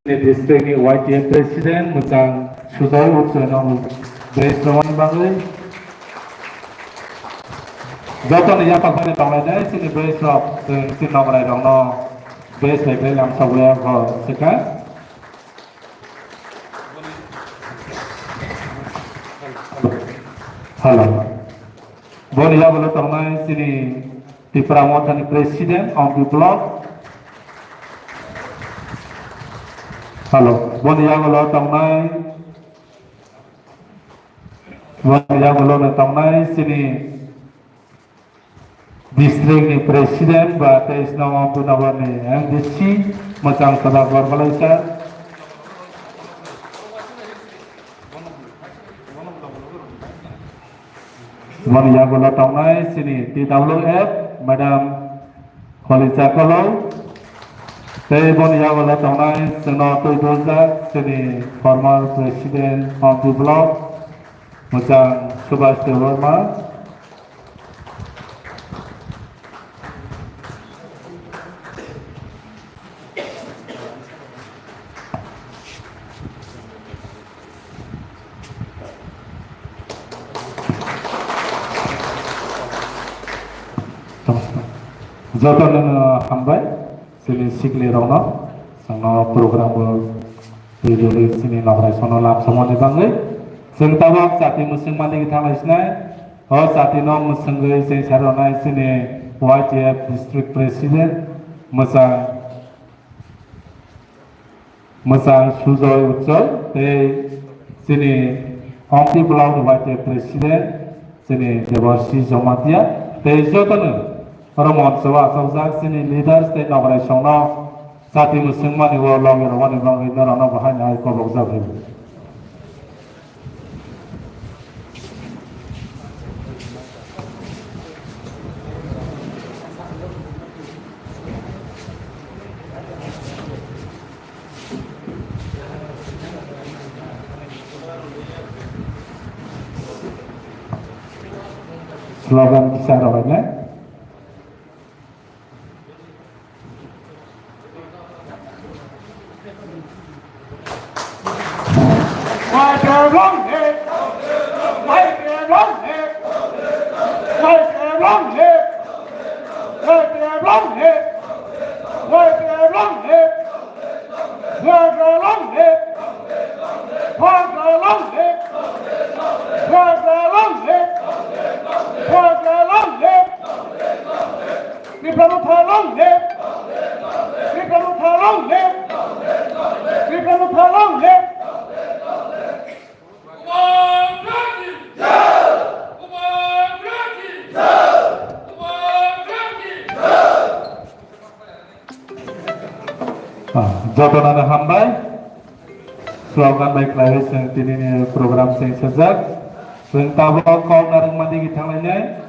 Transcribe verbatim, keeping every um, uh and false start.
District ni Y T F President, mwchang Sujoy Utsoino dress rwmani bagwi. Jotoni yapha phani tonglainai chini dress rok, chwng chini nokrai rokno dress bai khlai lamsogwi o swkha. Hello. Boni yagulo tongnai chini Tipra Mothani President, Ompi Block. Hello. Boni yagulo tongnai, boni yagulo no tongnai chini District ni President ba teis nong Ompi Nagar ni M D C, mwchang Sadakbar Balai sir. Boni yagulo tongnai chini T W F, Madam Kholisa Koloi. Tei boni yagulo tongnai chwngno twi dojak chini former President Ompi Block, mwchang Subhas Debbarma. Jotono hambai, chini sikli rokno, chwngno program o twi rwui chini nokrai sono lam somani bagwi. Chwng tabok chati mwswng mani thanglaisnai, o chati no mwswngwi cheng saronai chini Y T F District President, mwchang Mwchang Sujoy Utsoy tei chini Ompi Block ni Y T F President chini Deborsi Jamatia tei jotono oro moncho o achukjak chini leaders tei nokrai songno chati mwswng mani o logi rwmani bagwi norokno bo haino hai kobokjak phaibo. Slogan kisa rwbainai. Tipra Motha long live! Tipra Motha long live! Tipra Motha long live! Ah, jotono hambai. Slogan bai khlaiwi chwng tinini program chwng sejak. Chwng tabok kok narwkmani thanglainai.